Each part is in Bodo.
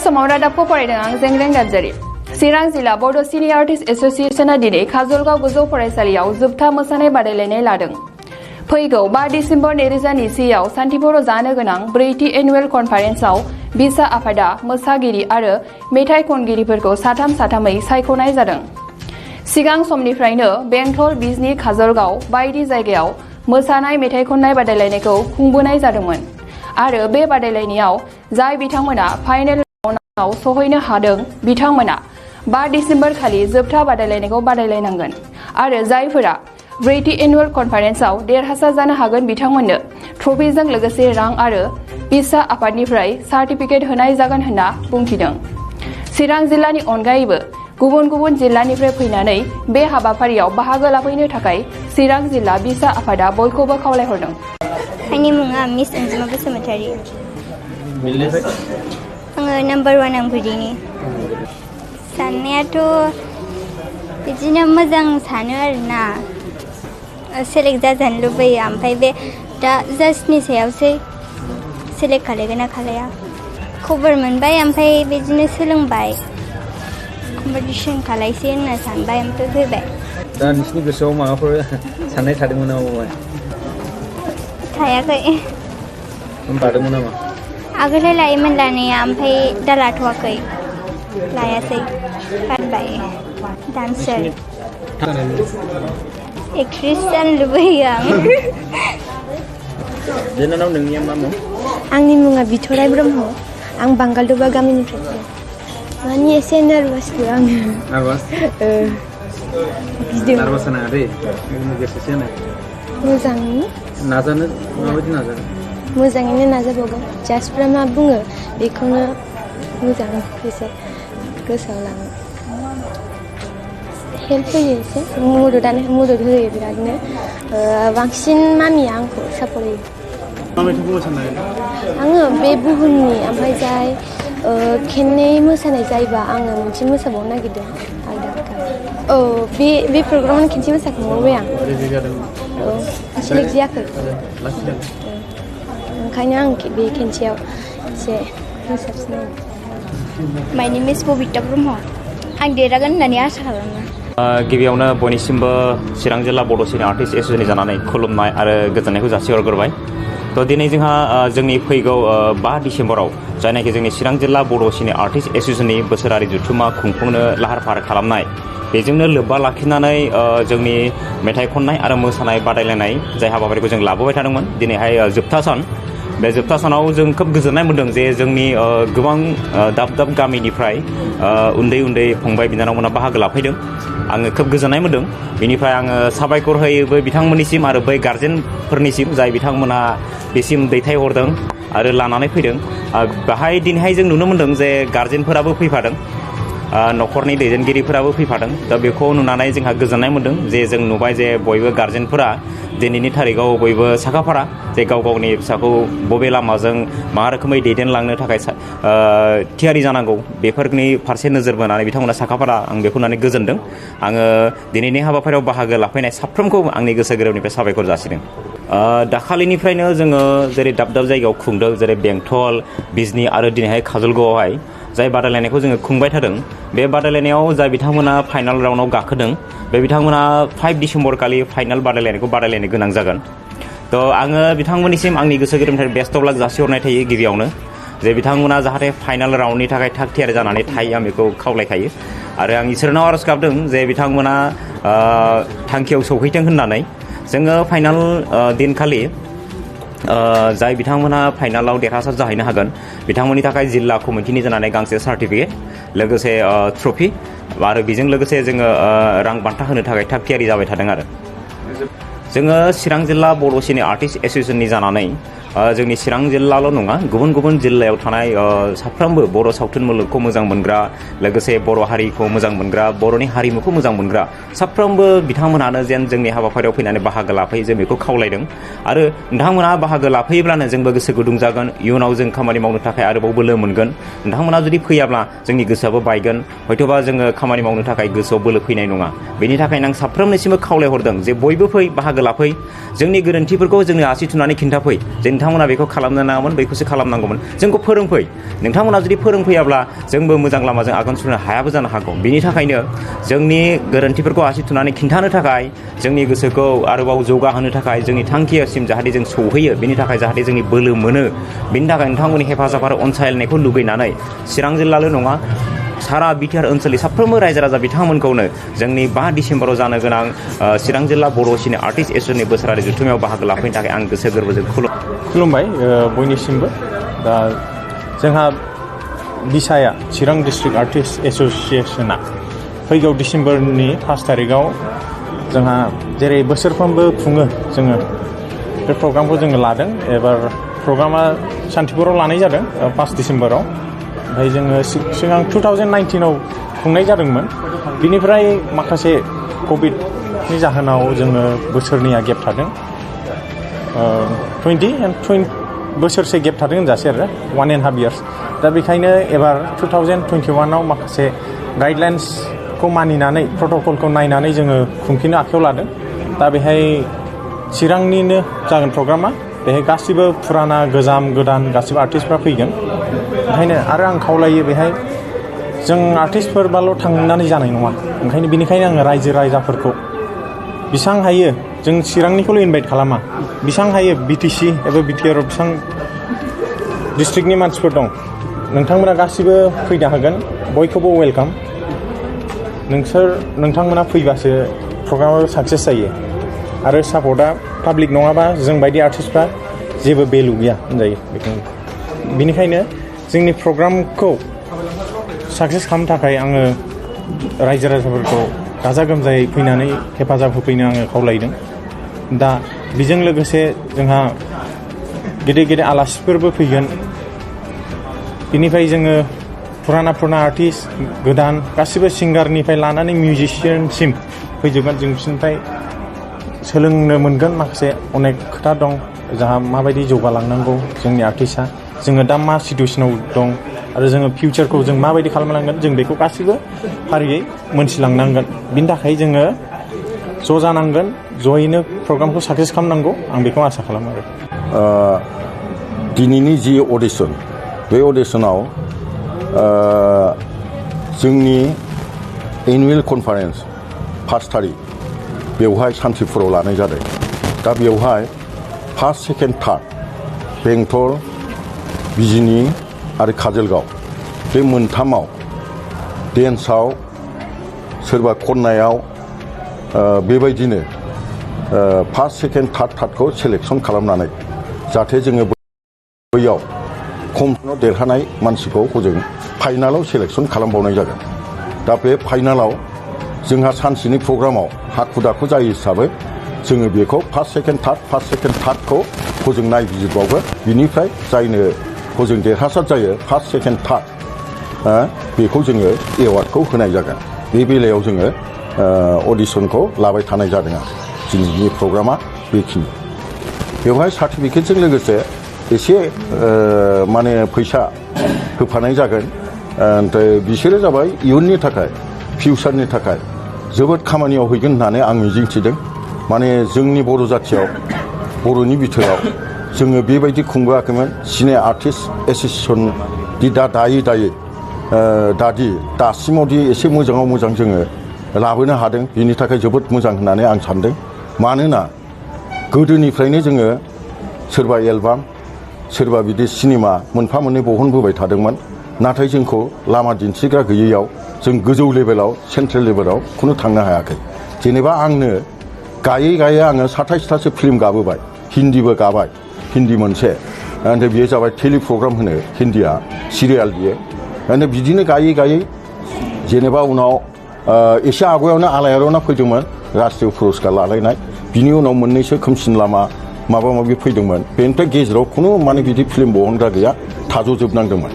समाव रादाबखौ फरायदों आं जेंग्रें गाबजारि। चिरां जिल्ला बड' सिनियर आर्टिस्ट एस'सिएशना दिनै काजलगाव गोजौ फरायसालियाव जोबथा मोसानाय बादायलायनाय लादों। फैगौ 5 दिसेम्बर 2024आव सान्थिपुराव जानो गोनां 4थि एनुवेल कनफारेन्सआव बिसा आफादा मोसागिरि आरो मेथाइ खनगिरिफोरखौ साथामै सायख'नाय जादों। सिगां समनिफ्रायनो बेंटल, बिजनी, काजलगाव बायदि जायगायाव मोसानाय मेथाइ खननाय बादायलायनायखौ खुंबोनाय जादोंमोन आरो बे बादायलायनायाव जाय बिथांमोना फाइनेल राउन्डआव सौहैनो हादों बिथांमोना 5 दिसेम्बर खालि जोबथा बादायलायनायखौ बादायलायनांगोन आरो जायफोरा 4थि एनुवेल कनफारेन्सआव देरहासार जानो हागोन बिथांमोननो ट्रफिजों लोगोसे रां आरो बिसा आफादनिफ्राय सार्टिफिकेट होनाय जागोन होनना बुंथिदों। चिरां जिल्लानि अनगायैबो गुबुन गुबुन जिल्लानिफ्राय फैनानै बे हाबाफारियाव बाहागो लाफैनो थाखाय चिरां जिल्ला बिसा आफादा बयखौबो खावलायहरदों। आंनि मुङा मिस अनजिमा बसुमतारी। आङो नम्बर 1 आंगुरिनि। साननायाथ' बिदिनो मोजां सानो आरोना, सेलेक्ट जाजानो लुबैयो, ओमफ्राय बे दा जाजनि सायावसै सेलेक्ट खालायगोन ना खालाया। खबर मोनबाय ओमफ्राय बिदिनो सोलोंबाय, कम्पिटिसन खालायसै होनना सानबाय ओमफ्राय फैबाय। दा नोंसिनि गोसोआव माबाफोर साननाय थादोंमोन नामा? थायाखै। बादोंमोन नामा? आगोलहाय लायोमोन लानाया, ओमफ्राय दा लाथ'वाखै, लायासै, गारबाय। डान्सार, एक्ट्रेस जानो लुबैयो आं। बिनानाव नोंनिया मा मुं? आंनि मुङा बिथराय ब्रह्म। आं बांगालदबा गामिनिफ्राय फैदों। माने एसे नार्भासबो आङो। नार्भास? गिदों। नार्भास नाङा दै, गोसोसो होनाय। मोजाङैनो नाजानो, माबायदि नाजानो? मोजाङैनो नाजाबावगोन। जाजफ्रा मा बुङो बेखौनो मोजाङै एसे गोसोआव लाङो। हेल्प होयो, एसे मदद होयो बिरादनो। बांसिन मामिया आंखौ सापर्ट होयो। मा मेथाइखौ मोसानो नागिरदों? आङो बे बुहुमनि, ओमफ्राय जाय खेननै मोसानाय जायोबा आङो मोनसे मोसाबावनो नागिरदों आलदा। औ, बे प्रग्रामावनो खेनसे मोसाखांबावबाय आं। औ, सेलेक्ट जायाखै। ओंखायनो आं बे खेनसेयाव एसे मोसाफिनो। माय नेम इज बबिता ब्रह्म। आं देरहागोन होननानै आसा खालामो। गिबियावनो बयनिसिमबो चिरां जिल्ला बड' सिनियर आर्टिस्ट एस'सिएशननि जानानै खुलुमनाय आरो गोजोननायखौ जासिहरग्रोबाय। थ' दिनै जोंहा जोंनि फैगौ 5 दिसेम्बराव जायनाखि जोंनि चिरां जिल्ला बड' सिनियर आर्टिस्ट एस'सिएशननि बोसोरारि जथुम्मा खुंफुंनो लाहार फाहार खालामनाय, बेजोंनो लोब्बा लाखिनानै जोंनि मेथाइ खननाय आरो मोसानाय बादायलायनाय जाय हाबाफारिखौ जों लाबोबाय थादोंमोन, दिनैहाय जोबथा सान। बे जोबथा सानाव जों खोब गोजोननाय मोन्दों जे जोंनि गोबां दाब दाब गामिनिफ्राय उन्दै उन्दै फंबाय बिनानावमोना बाहागो लाफैदों। आङो खोब गोजोननाय मोन्दों। बेनिफ्राय आङो साबायखर होयोबो बिथांमोननिसिम आरो बै गार्जेनफोरनिसिम जाय बिथांमोना बेसिम दैथायहरदों आरो लानानै फैदों। बाहाय दिनैहाय जों नुनो मोन्दों जे गार्जेनफोराबो फैफादों, न'खरनि दैदेनगिरिफोराबो फैफादों। दा बेखौ नुनानै जोंहा गोजोननाय मोन्दों जे जों नुबाय जे बयबो गार्जेनफोरा दिनैनि थारिखआव बयबो साखाफारा जे गाव गावनि फिसाखौ बबे लामाजों मा रोखोमै दैदेनलांनो थाखाय थियारि जानांगौ, बेफोरनि फारसे नोजोर बोनानै बिथांमोना साखाफारा। आं बेखौ नुनानै गोजोनदों। आङो दिनैनि हाबाफारियाव बाहागो लाफैनाय साफ्रोमखौ आंनि गोसो गोरबोनिफ्राय साबायखर जासिदों। दाखालिनिफ्रायनो जोङो जेरै दाब दाब जायगायाव खुंदों, जेरै बेंटल, बिजनी आरो दिनैहाय काजलगावआवहाय जाय बादायलायनायखौ जोङो खुंबाय थादों। बे बादायलायनायाव जाय बिथांमोना फाइनाल राउन्डआव गाखोदों, बे बिथांमोना 5 दिसेम्बर खालि फाइनाल बादायलायनायखौ बादायलायनो गोनां जागोन। थ' आङो बिथांमोननिसिम आंनि गोसो गोरबोनिफ्राय बेस्ट अफ लाक जासिहरनाय थायो गिबियावनो, जे बिथांमोना जाहाथे फाइनाल राउन्डनि थाखाय थाग थियारि जानानै थायो, आं बेखौ खावलायखायो। आरो आं इसोरनाव आरज गाबदों जे बिथांमोना थांखियाव सौहैथों होननानै। जोङो फाइनाल दिनखालि जाय बिथांमोना फाइनालाव देरहासार जाहैनो हागोन बिथांमोननि थाखाय जिल्ला कमिटिनि जानानै गांसे सार्टिफिकेट, लोगोसे ट्रफि आरो बेजों लोगोसे जोङो रां बान्था होनो थाखाय थाग थियारि जाबाय थादों। आरो जोङो चिरां जिल्ला बड' सिनियर आर्टिस्ट एस'सिएशननि जानानै जोंनि चिरां जिल्लाल' नङा, गुबुन गुबुन जिल्लायाव थानाय साफ्रोमबो बर' सावथुन मुलुगखौ मोजां मोनग्रा, लोगोसे बर' हारिखौ मोजां मोनग्रा, बर'नि हारिमुखौ मोजां मोनग्रा साफ्रोमबो बिथांमोनानो जेन जोंनि हाबाफारियाव फैनानै बाहागो लाफैयो, जों बेखौ खावलायदों। आरो नोंथांमोना बाहागो लाफैयोब्लानो जोंबो गोसो गुदुं जागोन, इयुनाव जों खामानि मावनो थाखाय आरोबाव बोलो मोनगोन। नोंथांमोना जुदि फैयाब्ला जोंनि गोसोआबो बायगोन, हयथ'बा जोङो खामानि मावनो थाखाय गोसोआव बोलो फैनाय नङा। बेनि थाखायनो आं साफ्रोमनिसिमबो खावलायहरदों जे बयबो फै, बाहागो लाफै, जोंनि गोरोन्थिफोरखौ जोंनो आसि थुनानै खिन्थाफै, जोंनि नोंथांमोना बेखौ खालामनो नाङामोन बेखौसो खालामनांगौमोन जोंखौ फोरोंफै नोंथांमोना जुदि फोरोंफैयाब्ला जोंबो मोजां लामाजों आगान सुरनो हायाबो जानो हागौ बिनि थाखायनो जोंनि गोरोन्थिफोरखौ आसि थुनानै खिन्थानो थाखाय जोंनि गोसोखौ आरोबाव जौगाहोनो थाखाय जोंनि थांखिसिम जाहाथे जों सौहैयो बेनि थाखाय जाहाथे जोंनि बोलो मोनो बेनि थाखाय नोंथांमोननि हेफाजाब आरो अनसायनायखौ लुगैनानै चिरां जिल्लाल' नङा सारा बिटिआर ओनसोलनि साफ्रोमबो रायजो राजा बिथांमोनखौनो जोंनि 5 डिसेम्बराव जानो गोनां चिरां जिल्ला बर' सिने आर्टिस्ट एसोसिएशननि बोसोरारि जथुम्मायाव बाहागो लाफैनो थाखाय आं गोसो गोरबोजों खुलुमबाय बयनिसिमबो दा जोंहा बिसाया चिरां डिस्ट्रिक्ट आर्टिस्ट एसोसिएशना फैगौ डिसेम्बरनि 1 तारिखआव जोंहा जेरै बोसोरफ्रोमबो खुङो जोङो बे प्रग्रामखौ जोङो लादों एबार प्रग्रामा सान्तिपुराव लानाय जादों 5 डिसेम्बराव ओमफ्राय जोङो सिगां 2019आव खुंनाय जादोंमोन बिनिफ्राय माखासे कभिडनि जाहोनाव जोङो बोसोरनैया गेप थादों 20 बोसोरसे गेप थादों होनजासै आरो 1.5 years दा बेखायनो एबार 2021आव माखासे गाइडलाइन्सखौ मानिनानै प्रट'कलखौ नायनानै जोङो खुंफिननो आखायाव लादों दा बेहाय चिरांनिनो जागोन प्रग्रामा बेहाय गासिबो फुराना गोजाम गोदान गासिबो आर्टिस्टफ्रा फैगोन ओंखायनो आरो आं खावलायो बेहाय जों आर्टिस्टफोरबाल' थांनानै जानाय नङा बेनिखायनो आङो रायजो राजाफोरखौ बेसां हायो जों चिरांनिखौल' इनभाइट खालामा बेसां हायो बिटिसि एबा बिटिआरआव बेसां डिस्ट्रिक्टनि मानसिफोर दं नोंथांमोना गासिबो फैनो हागोन बयखौबो वेलकाम नोंथांमोना फैबासो प्रग्रामाबो साक्सेस जायो आरो सापर्टआ पाब्लिक नङाबा जों बायदि आर्टिस्टफ्रा जेबो भेलु गैया होनजायो बेनिखायनो जोंनि प्रग्रामखौ साक्सेस खालामनो थाखाय आङो रायजो राजाफोरखौ गाजा गोमजायै फैनानै हेफाजाब होफैनो आङो खावलायदों दा बेजों लोगोसे जोंहा गेदेर गेदेर आलासिफोरबो फैगोन बेनिफ्राय जोङो पुराना आर्टिस्ट गोदान गासिबो सिंगारनिफ्राय लानानै मिउजिशियानसिम फैजोबगोन जों बिसोरनिफ्राय सोलोंनो मोनगोन माखासे अनेक खोथा दं जोंहा माबायदि जौगालांनांगौ जोंनि आर्टिस्टआ जोङो दा मा सिटुवेसनाव दं आरो जोङो फिउचारखौ जों माबायदि खालामनांगोन जों बेखौ गासिबो फारियै मोनथिलांनांगोन बिनि थाखाय जोङो ज' जानांगोन जयैनो प्रग्रामखौ साक्सेस खालामनांगौ आं बेखौ आसा खालामो आरो दिनैनि जि अडिसन बे अडिसनाव जोंनि एनुवेल कनफारेन्स 1 तारिख बेवहाय सान्तिपुराव लानाय जादों दा बेवहाय 1st, 2nd, 3rd बेंटल बिजिनि आरो काजलगाव बे मोनथामाव डेन्सआव सोरबा खन्नायाव बेबायदिनो 1st, 2nd, 3rd सेलेक्सन खालामनानै जाहाथे जोङो बैयाव खम देरहानाय मानसिखौ हजों फाइनालाव सेलेक्सन खालामबावनाय जागोन दा बे फाइनालाव जोंहा सानसेनि प्रग्रामाव हाखु दाखु जायो हिसाबै जोङो बेखौ 1st, 2nd, 3rd हजों नायबिजिरबावगोन बिनिफ्राय जायनो हजों देरहासार जायो 1st, 2nd, 3rd बेखौ जोङो एवार्डखौ होनाय जागोन बे बेलायाव जोङो अडिसनखौ लाबाय थानाय जादों आरो दिनैनि प्रग्रामा बेखिनि बेवहाय सार्टिफिकेटजों लोगोसे एसे माने फैसा होफानाय जागोन ओमफ्राय बिसोरो जाबाय इयुननि थाखाय फिउचारनि थाखाय जोबोद खामानियाव हैगोन होननानै आं मिजिंथिदों माने जोंनि बर' जाथियाव बर'नि बिथोराव जोङो बेबायदि खुंबोआखैमोन सिने आर्टिस्ट एसोसिएशन दि दायै दासिमावदि एसे मोजाङाव मोजां जोङो लाबोनो हादों बिनि थाखाय जोबोद मोजां होननानै आं सानदों मानोना गोदोनिफ्रायनो जोङो सोरबा एलबाम सोरबा बिदि सिनेमा मोनफा मोननै बहनबोबाय थादोंमोन नाथाय जोंखौ लामा दिन्थिग्रा गैयैयाव जों गोजौ लेभेलाव सेन्ट्रेल लेभेलाव खुनु थांनो हायाखै जेनेबा आंनो गायै आङो 27थासो फिल्म गाबोबाय हिन्दीबो गाबाय हिन्दी मोनसे ओमफ्राय बियो जाबाय टेलि प्रग्राम होनो हिन्दीया सिरियाल बियो ओमफ्राय बिदिनो गायै जेनेबा उनाव एसे आगयावनो आलायारना फैदोंमोन राष्ट्रीय पुरस्कार लालायनाय बिनि उनाव मोननैसो खोमसिन लामा माबा माबि फैदोंमोन बेनिफ्राय गेजेराव खुनु माने बिदि फिल्म बहनग्रा गैया थाज'जोबनांदोंमोन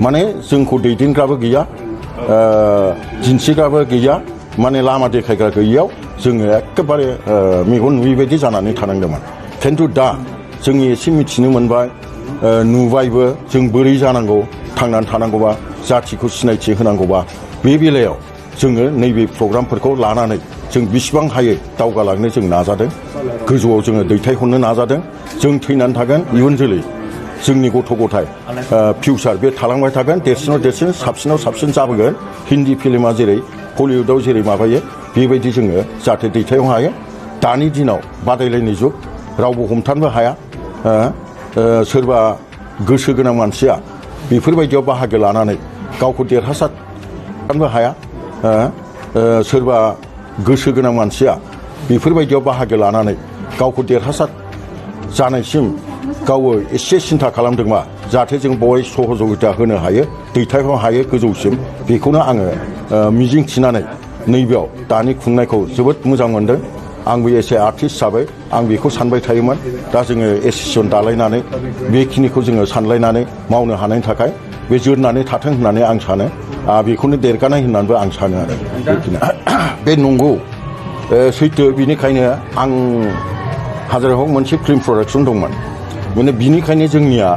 माने जोंखौ दैदेनग्राबो गैया दिन्थिग्राबो गैया माने लामा देखायग्रा गैयैयाव जोङो एखेबारे मेगन नुयैबायदि जानानै थानांदोंमोन खिन्थु दा जों एसे मिथिनो मोनबाय नुबायबो जों बोरै जानांगौ थांनानै थानांगौबा जाथिखौ सिनायथि होनांगौबा बे बेलायाव जोङो नैबे प्रग्रामफोरखौ लानानै जों बिसिबां हायो दावगालांनो जों नाजादों गोजौआव जोङो दैथायहरनो नाजादों जों थैनानै थागोन इयुन जोलै जोंनि गथ' गथाय फिउचार बे थालांबाय थागोन देरसिनाव देरसिन साबसिनाव साबसिन जाबोगोन हिन्दी फिल्मा जेरै हलिउदाव जेरै माबायो बेबायदि जोङो जाहाथे दैथायहरनो हायो दानि दिनाव बादायलायनाय जुग रावबो हमथानोबो हाया सोरबा गोसो गोनां मानसिया बेफोरबायदियाव बाहागो लानानै गावखौ देरहासार खालामनो हाया सोरबा गोसो गोनां मानसिया बेफोरबायदियाव बाहागो लानानै गावखौ देरहासार जानायसिम गावो एसे सिन्था खालामदोंबा जाहाथे जों बय सहजगिता होनो हायो दैथायहरनो हायो गोजौसिम बेखौनो आङो मिजिं थिनानै नैबेयाव दानि खुंनायखौ जोबोद मोजां मोनदों आंबो एसे आर्टिस्ट हिसाबै आं बेखौ सानबाय थायोमोन दा जोङो एसोसिएसन दालायनानै बेखिनिखौ जोङो सानलायनानै मावनो हानायनि थाखाय बे जोरनानै थाथों होननानै आं सानो बेखौनो देरगानाय होननानैबो आं सानो आरो बे नंगौ सैथो बिनिखायनो आं हाजारहक मोनसे फिल्म प्रडाक्सन दंमोन माने बिनिखायनो जोंनिया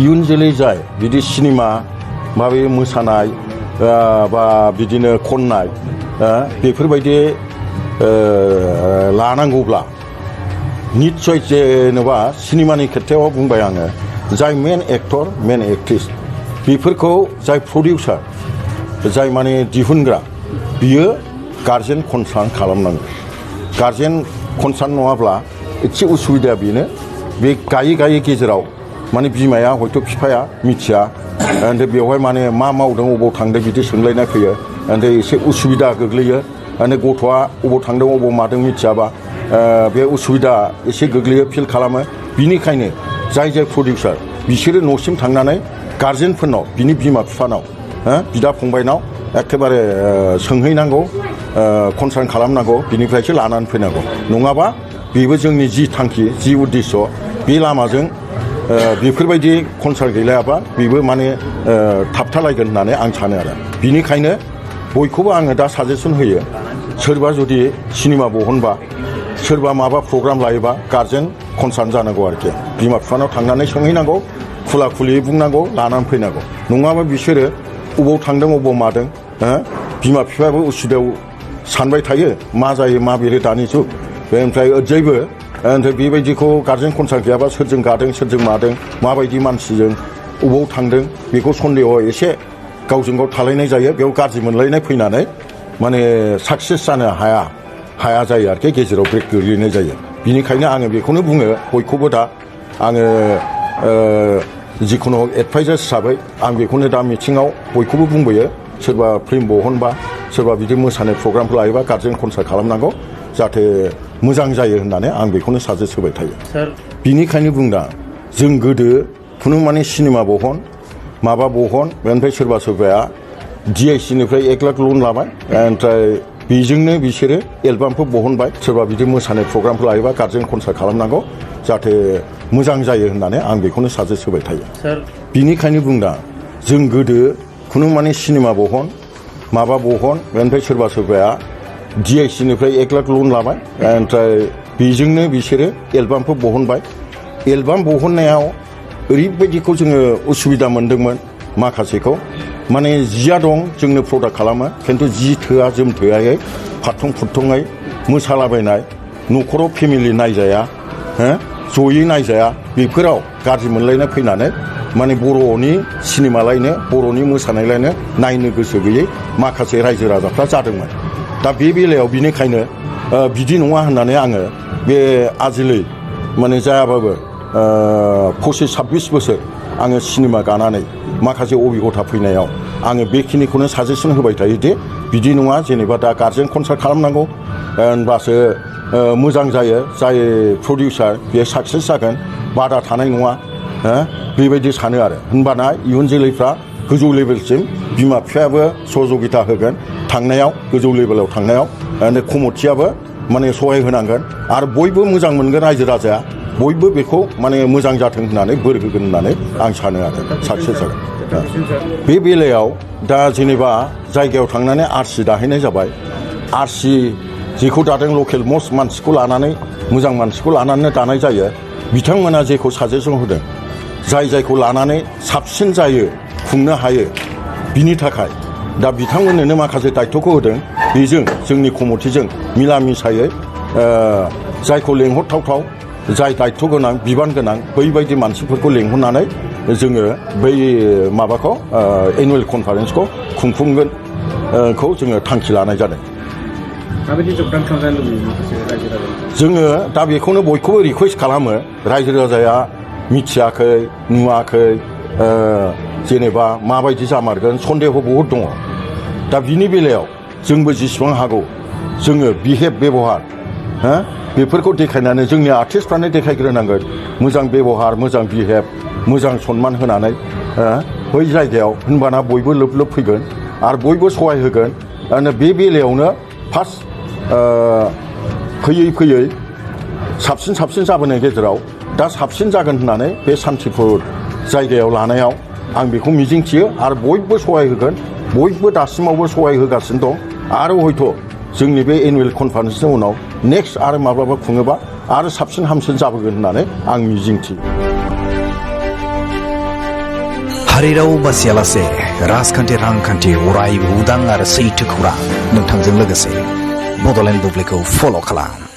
इयुन जोलै जाय बिदि सिनेमा बा बे मोसानाय बा बिदिनो खननाय बेफोरबायदि लानांगौब्ला निस्सय जेनेबा सिनेमानि खेथ्रआव बुंबाय आङो जाय मेन एक्टर मेन एक्ट्रिस बेफोरखौ जाय प्रडिउसार जाय माने दिहुनग्रा बियो गार्जेन कनसार्न खालामनांगौ गार्जेन कनसार्न नङाब्ला एसे उसुबिदाया बेनो बे गायै गायै गेजेराव माने बिमाया हयथ' बिफाया मिथिया ओमफ्राय बेवहाय माने मा मावदों अबाव थांदों बिदि सोंलायनाय फैयो ओमफ्राय एसे उसुबिदा गोग्लैयो माने गथ'आ अबाव थांदों अबाव मादों मिथियाबा बे उसुबिदा एसे गोग्लैयो फिल खालामो बिनिखायनो जाय जाय प्रडिउसार बिसोरो न'सिम थांनानै गार्जेनफोरनाव बिनि बिमा बिफानाव बिदा फंबायनाव एखेबारे सोंहैनांगौ कनसार्न खालामनांगौ बिनिफ्रायसो लानानै फैनांगौ नङाबा बेबो जोंनि जि थांखि जि उद्देश्य बे लामाजों बेफोरबायदि कनसार्न गैलायाबा बेबो माने थाबथालायगोन होननानै आं सानो आरो बिनिखायनो बयखौबो आङो दा साजेसन होयो सोरबा जुदि सिनेमा बहनबा सोरबा माबा प्रग्राम लायोबा गार्जेन कनसार्न जानांगौ आरोखि बिमा बिफानाव थांनानै सोंहैनांगौ खुला खुलियै बुंनांगौ लानानै फैनांगौ नङाबा बिसोरो अबाव थांदों अबाव मादों बिमा बिफायाबो उसुबिदायाव सानबाय थायो मा जायो मा बेरो दानि जुग ओमफ्राय ओरैजायबो ओमफ्राय बेबायदिखौ गार्जेन कनसार्न गैयाबा सोरजों गादों सोरजों मादों माबायदि मानसिजों अबाव थांदों बेखौ सन्देहआव एसे गावजों गाव थालायनाय जायो बेयाव गाज्रि मोनलायनाय फैनानै माने साक्सेस जानो हाया जायो आरोखि गेजेराव ब्रेक गोग्लैनाय जायो बिनिखायनो आङो बेखौनो बुङो बयखौबो दा आङो जिखुनु एडभाइजार हिसाबै आं बेखौनो दा मिथिङाव बयखौबो बुंबोयो सोरबा फिल्म बहनबा सोरबा बिदि मोसानाय प्रग्रामफोर लायोबा गार्जेन कनसार्न खालामनांगौ जाहाथे मोजां जायो होननानै आं बेखौनो साजेस्ट होबाय थायो बिनिखायनो बुंदा जों गोदो खुनु माने सिनेमा बहन माबा बहन ओमफ्राय सोरबा सोरबाया DIC-निफ्राय 1 लाख लन लाबाय ओमफ्राय बेजोंनो बिसोरो एलबामफोर बहनबाय सोरबा बिदि मोसानाय प्रग्रामफोर लायोबा गार्जेन कनसार्न खालामनांगौ जाहाथे मोजां जायो होननानै आं बेखौनो साजेस्ट होबाय थायो बिनिखायनो बुंदा जों गोदो खुनु माने सिनेमा बहन माबा बहन ओमफ्राय सोरबा सोरबाया DIC-निफ्राय 1 लाख लन लाबाय ओमफ्राय बेजोंनो बिसोरो एलबामफोर बहनबाय एलबाम बहननायाव ओरैबायदिखौ जोङो उसुबिदा मोनदोंमोन माखासेखौ माने जिया दं जोंनो प्रडाक्ट खालामो खिन्थु जि थोआ जोम थोआयै फारथं फुरथङै मोसालाबायनाय न'खराव फेमिलि नायजाया जयै नायजाया बेफोराव गाज्रि मोनलायनाय फैनानै माने बर'नि सिनेमालायनो बर'नि मोसानायलायनो नायनो गोसो गैयै माखासे रायजो राजाफ्रा जादोंमोन दा बे बेलायाव बिनिखायनो बिदि नङा होननानै आङो बे आजिलै माने जायाबाबो 25-26 बोसोर आङो सिनेमा गानानै माखासे अबिगथा फैनायाव आङो बेखिनिखौनो साजेसन होबाय थायो दि बिदि नङा जेनेबा दा गार्जेन कनसार्न खालामनांगौ होनबासो मोजां जायो जाय प्रडिउसार बेयो साक्सेस जागोन बादा थानाय नङा बेबायदि सानो आरो होनबाना इयुन जोलैफ्रा गोजौ लेभेलसिम बिमा बिफायाबो सहजगिता होगोन थांनायाव गोजौ लेभेलाव थांनायाव कमिटियाबो माने सहाय होनांगोन आरो बयबो मोजां मोनगोन रायजो राजाया बयबो बेखौ माने मोजां जाथों होननानै बोर होगोन होननानै आं सानो आरो साक्सेस जागोन बे बेलायाव दा जेनेबा जायगायाव थांनानै आरसि दाहैनाय जाबाय आरसि जेखौ दादों लकेल मस्ट मानसिखौ लानानै मोजां मानसिखौ लानानै दानाय जायो बिथांमोना जेखौ साजेसन होदों जाय जायखौ लानानै साबसिन जायो खुंनो हायो बिनि थाखाय दा बिथांमोननोनो माखासे दायथ'खौ होदों बेजों जोंनि कमिटिजों मिला मिसायै जायखौ लेंहरथावथाव जाय दायथ' गोनां बिबान गोनां बैबायदि मानसिफोरखौ लेंहरनानै जोङो बै माबाखौ एनुवेल कनफारेन्सखौ खुंफुंगोन खौ जोङो थांखि लानाय जादों। माबायदि जबदान जानो लुबैयो माखासे रायजो राजा जोङो दा बेखौनो बयखौबो रिकुवेस्ट खालामो रायजो राजाया मिथियाखै नुवाखै जेनेबा माबायदि जामारगोन सन्देह बहुद दङ। दा बिनि बेलायाव जोंबो जेसेबां हागौ जोङो बिहेभ बेबहार बेफोरखौ देखायनानै जोंनि आर्टिस्टफ्रानो देखायग्रोनांगोन मोजां बेबहार मोजां बिहेभ मोजां सनमान होनानै बै जायगायाव होनबाना बयबो लोब लोब फैगोन आरो बयबो सहाय होगोन। बे बेलायावनो फार्स्ट फैयै फैयै साबसिन जाबोनाय गेजेराव दा साबसिन जागोन होननानै बे सान्तिपुर जायगायाव लानायाव आं बेखौ मिजिंथियो आरो बयबो सहाय होगोन बयबो दासिमावबो सहाय होगासिनो दं आरो हयथ' जोंनि बे एनुवेल कनफारेन्सनि उनाव नेक्स्ट आरो माब्लाबा खुङोबा आरो साबसिन हामसिन जाबोगोन होननानै आं मिजिंथियो। हारि राव बासियालासे राजखान्थि रांखान्थि अरायबो उदां आरो सैथो खौरां नोंथांजों लोगोसे बड'लेण्ड बुब्लिखौ फल' खालाम।